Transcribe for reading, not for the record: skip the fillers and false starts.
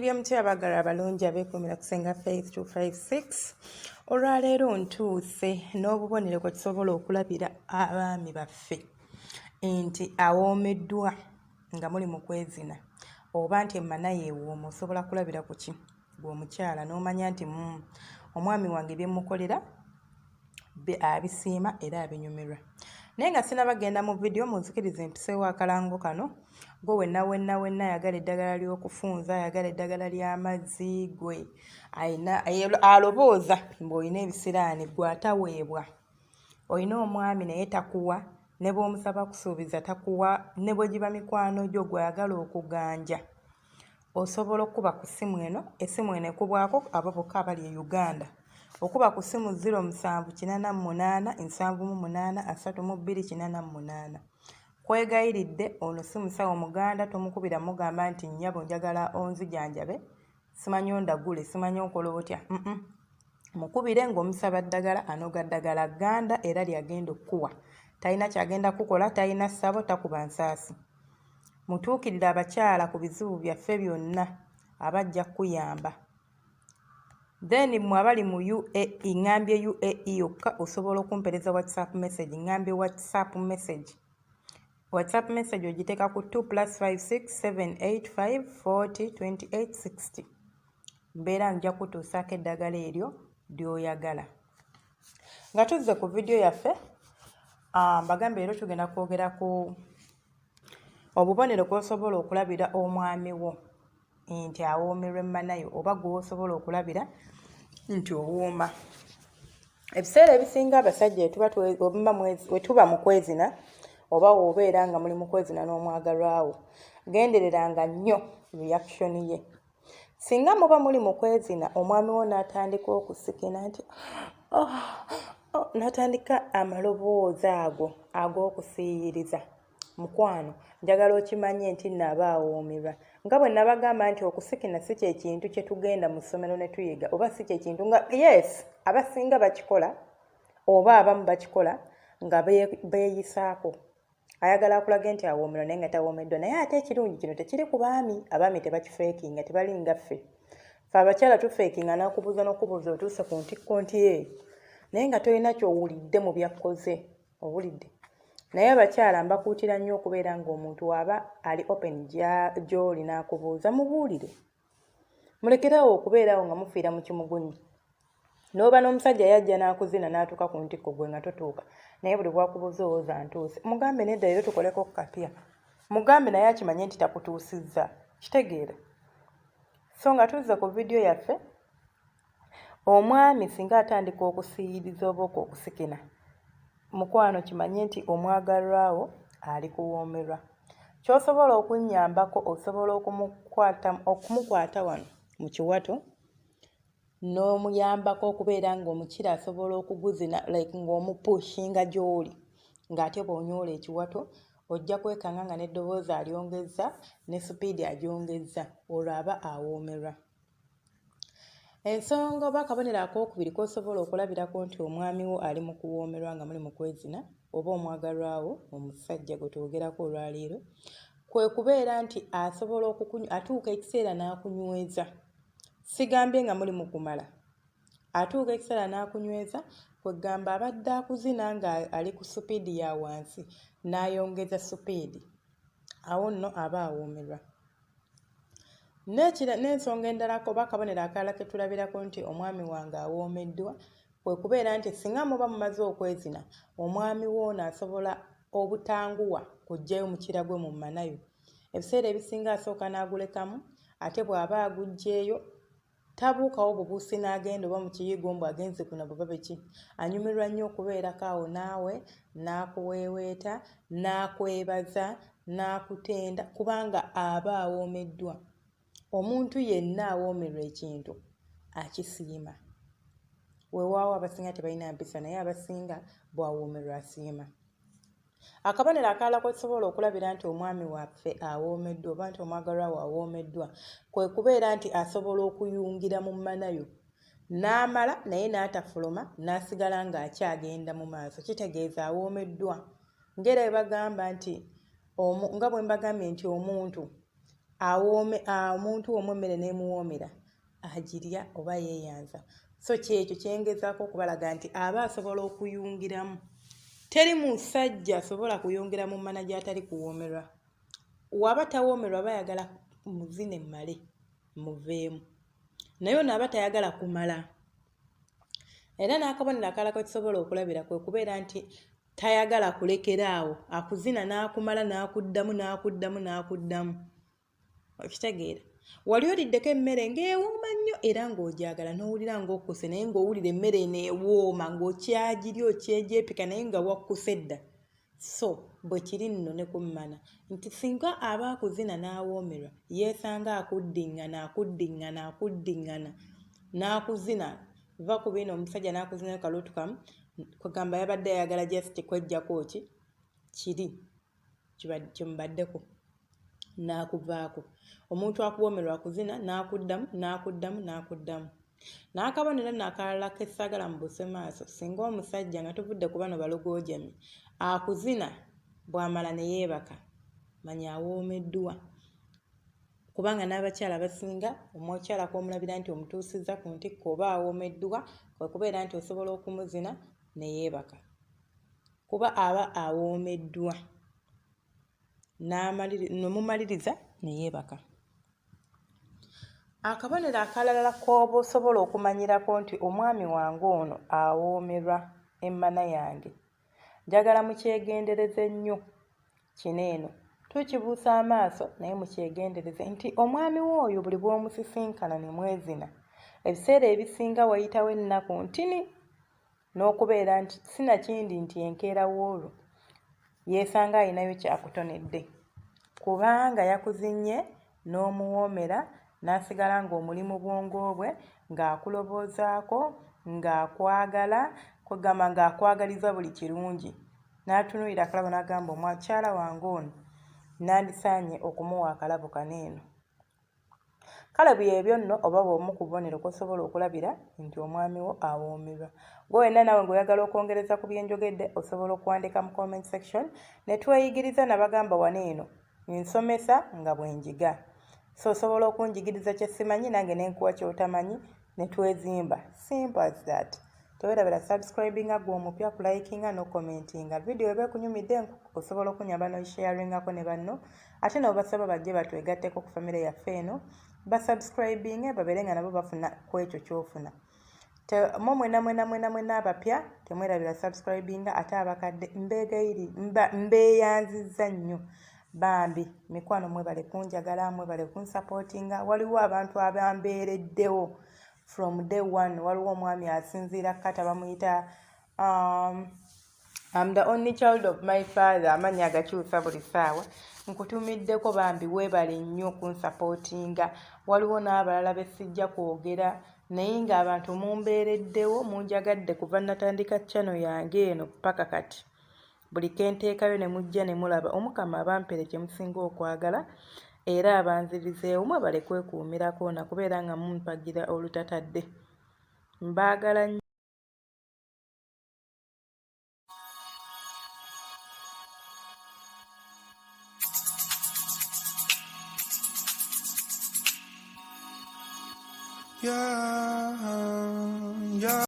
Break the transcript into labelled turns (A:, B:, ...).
A: Musiibye mutya abaagala abalungi abeekuumira ku Ssenga Faith 256? Olwaleero ntuuse n'obubonero kwe tusobola okulabira abaami baffe nti awoomeddwa nga muli mu kwezina oba nti emmana ye ewooma. Osobola kulabira ku ki gwe omukyala n'omanya nti omwami wange bye mmukolera abisiima era abinyumirwa? Naye nga sinabagenda mu vidiyo, munzikirize mpiseewo akalango kano. Gwe wenna wenna wenna ayagala eddagala ly'okufunza, ayagala eddagala ly'amazzi, gwe ayina alobooza ng'olina ebisiraani, gwe ataweebwa, olina omwami naye takuwa ne bw'omusaba kusuubiza takuwa, ne bwe giba mikwano gyo, gwe ayagala okuganja, osobola okukuba ku ssimu eno. Essimu eno ekubwako abo bokka abali e Uganda. Okuba ku ssimu 0788 78 32 88. Kwegayiridde, ono si musawo Muganda, tomukubira mugamba nti nnyabo njagala onzijanjabe, simanyi ondagule, simanyi onkola otya. Mukubire ng'omusaba ddagala, anoga ddagala gganda era lyagenda okukuwa. Talina kyagenda kukola, talina ssabo, takuba nsaasi. Mutuukirire abakyala ku bizibu byaffe byonna, aba ajja kukuyamba. Then mmwe abali mu UAE, ŋŋambye UAE yokka, osobola okumpeereza WhatsApp message. Ŋŋambye WhatsApp message. WhatsApp message ogiteeka ku 2 plus 5 6 7 8 5 40 28 60. Mbeera nja kutuusaako eddagala eryo ly'oyagala. Nga tuzze ku vidiyo yaffe, mbagambye leero tugenda kwogera ku obubonero kw'osobola okulabira omwami wo nti awoomerwa emmanayo oba gw'osobola okulabira nti owooma. Ebiseera ebisinga abasajja we tuba mu kwezina oba w'obeera nga muli mu kwezina n'omwagalwa wo, gendereranga nnyo reaction ye. Singa muba muli mu kwezina, omwami wo n'atandika okusikina nti oh, oh, n'atandika amaloboozi ago ag'okusiiyiriza, mukwano njagala okimanye nti nno aba awoomerwa. Nga bwe nabagamba nti okusikina si kye kintu kye tugenda mu ssomero ne tuyiga, oba si kye kintu nga yes abasinga bakikola oba abamu bakikola nga beeyisaako, ayagala akulage nti awoomerwa naye nga tawoomeddwa. Naye ate ekirungi, kino tekiri ku baami. Abaami tebakifeekinga, tebalinga ffe. Ffe abakyala tufeekinga n'akubuuza n'okubuuza otuuse ku ntikko nti e naye nga tolina ky'owulidde mu byakkoze owulidde. Naye abakyala mbakuutira nnyo okubeera ng'omuntu waaba ali open gy'oli n'akubuuza, mubuulire. Mulekeraawo okubeerawo nga mufiira mu kimugunyu. N'oba n'omusajja yajja n'akuzina n'atuuka ku ntikko, gwe nga totuuka, naye buli bwakubuuza owooza ntuuse. Mugambe nedda, leero tukoleko ku kapya. Mugambe naye akimanye nti takutuusizza, kitegeera. So nga tuzze ku vidiyo yaffe, omwami singa atandika okusiiyiriza oba okwo okusikina, mukwano kimanye nti omwagalwa wo ali kuwoomerwa. Ky'osobola okunnyambako, osobola okumukwata wano mu kiwato n'omuyambako okubeera ng'omukira asobola okuguzina, like ng'omupushinga gy'oli, ng'ate bw'onyoola ekiwato ojja kwekanga nga n'eddoboozi alyongezza ne supiidi agyongezza, olwo aba awoomerwa. Ensonga oba akabonero akookubiri k'osobola okulabirako nti omwami wo ali mu kuwoomerwa nga muli mu kwezina, oba omwagalwa wo omusajja gwe twogerako olwaleero, kwe kubeera nti asobola atuuka ekiseera n'akunyweza. Sigambye nga muli mu kumala. Atuuka ekiseera n'akunyweza, kwegamba abadde akuzina nga ali ku supiidi ya wansi n'ayongeza supiidi, awo nno aba awoomerwa. N'ensonga endala oba akabonero akalala ke tulabirako nti omwami wange awoomeddwa kwe kubeera nti singa muba mumaze okwezina, omwami wo ono asobola obutanguwa kuggyayo mukira gwe mu mmanayo. Ebiseera ebisinga asooka n'agulekamu, ate bw'aba aguggyeeyo tabuukawo bubuusi n'agenda oba mu kiyigo mbu agenze kuno baba biki. Anyumirwa nnyo okubeerako awo naawe n'akuweeweeta, n'akwebaza, n'akutenda kubanga aba awoomeddwa. Omuntu yenna awoomerwa ekintu akisiima. Weewaawo abasinga tebalina mpisa, naye abasinga bw'awoomerwa asiima. Akabonero akalala k'osobola okulabira nti omwami waffe awoomeddwa oba nti omwagalwa wo awoomeddwa kwe kubeera nti asobola okuyungira mu mmanayo n'amala naye n'atafuluma n'asigala ng'akyagenda mu maaso. Kitegeeza awoomeddwa. Ng'era bwe bagamba nti nga bwe mbagambye nti omuntu Awoome omuntu omu emmere n'emuwoomera agirya oba yeeyanza. So kyekyo kye ngezaako okubalaga nti aba asobola okuyungiramu. Teri musajja asobola kuyungira mu mmana gy'atali kuwoomerwa. Waba tawoomerwa aba ayagala muzine mmale muveemu. Naye ono aba tayagala kumala. Era n'akabonero akalala kwe tusobola okulabira kwe kubeera nti tayagala kulekera awo, akuzina n'akumala n'akuddamu n'akuddamu n'akuddamu. Okitegeera? Wali oliddeko emmere ng'ewooma nnyo era ng'ogyagala n'owulira ng'okkuse naye ng'owulira emmere eno ewooma ng'okyagirya okyegyepika naye nga wakkuse dda. So bwe kiri nno ne ku mmana nti singa aba akuzina n'awoomerwa yeesanga akuddiŋŋana akuddiŋŋana akuddiŋŋana n'akuzina va ku bino omusajja n'akuzinayo kaluutu kamu kwegamba yabadde ayagala just kweggyako ki kiri kyemubaddeko n'akuvaako. Omuntu akuwoomerwa akuzina n'akuddamu n'akuddamu n'akuddamu. N'akabonero nno akalala ke saagala mubuuse maaso, singa omusajja nga tuvudde ku bano balogoojamye akuzina bw'amala ne yeebaka, manya awoomeddwa. Kubanga n'abakyala abasinga omukyala kw'omulabira nti omutuusizza ku ntikko oba awoomeddwa kwe kubeera nti osobola okumuzina ne yeebaka. Kuba aba awoomeddwa ne mumaliriza ne yeebaka. Akabonero akalala k'oba osobola okumanyirako nti omwami wange ono awoomerwa emmana yange, njagala mukyegendereze nnyo kino eno. Tukibuusa amaaso naye mukyegendereze nti omwami wo oyo buli bw'omusisinkana ne mwezina, ebiseera ebisinga wayitawo ennaku ntini n'okubeera nti sinakindi nti enkeera w'olwo yeesanga alinayo ky'akutonedde kubanga yakuzinye n'omuwoomera n'asigala ng'omuli mu bwongo bwe ng'akulowoozaako, ng'akwagala, kwegamba ng'akwagaliza buli kirungi. N'atunuulira akalabo n'agamba omukyala wange ono nandisaanye okumuwa akalabo kano eno. Kale byebyo nno oba bw'omu ku bubonero kw'osobola okulabira nti omwami wo awoomerwa. Gwe wenna naawe ng'oyagala okwongereza ku bye njogedde osobola okuwandiika mu comment section ne tweyigiriza nabagamba wano eno nsomesa nga bwe njiga. So osobola okunjigiriza kye simanyi nange ne nkuwa ky'otamanyi ne twezimba. Simple as that. Teweerabira subscribinga gwe omupya, kulikinga n'okukomentinga. Vidiyo eba ekunyumidde osobola okunyamba n'ogisharingako ne banno ate n'obasaba bajje batwegatteko ku famire yaffe eno basubscribinge babeere nga nabo bafuna ku ekyo ky'ofuna. Mwe mwena mwena mwena mwena abapya temwerabira subscribinga ate abakadde mbeegayiri mbeeyanzizza nnyo bambi mikwano mwebale kunjagala mwebale kunsapootinga waliwo abantu abambeereddewo from day one waliwo omwami asinziira kata bamuyita I'm the only child of my father amannya agakyusa buli ssaawa nkutumiddeko bambi weebale nnyo kunsapootinga waliwo n'abalala be sijja kwogera naye ng'abantu mumbeereddewo munjagadde kuva natandika channel yange eno paka kati Buli ke nteekayo ne mujja ne mulaba, Omukama abampere kye musinga okwagala, era abanzirizeewo. Mwebale kwekuumirako na kubeera nga mumpagira olutatadde. Mbaagala nnyo.
B: Yeah, yeah.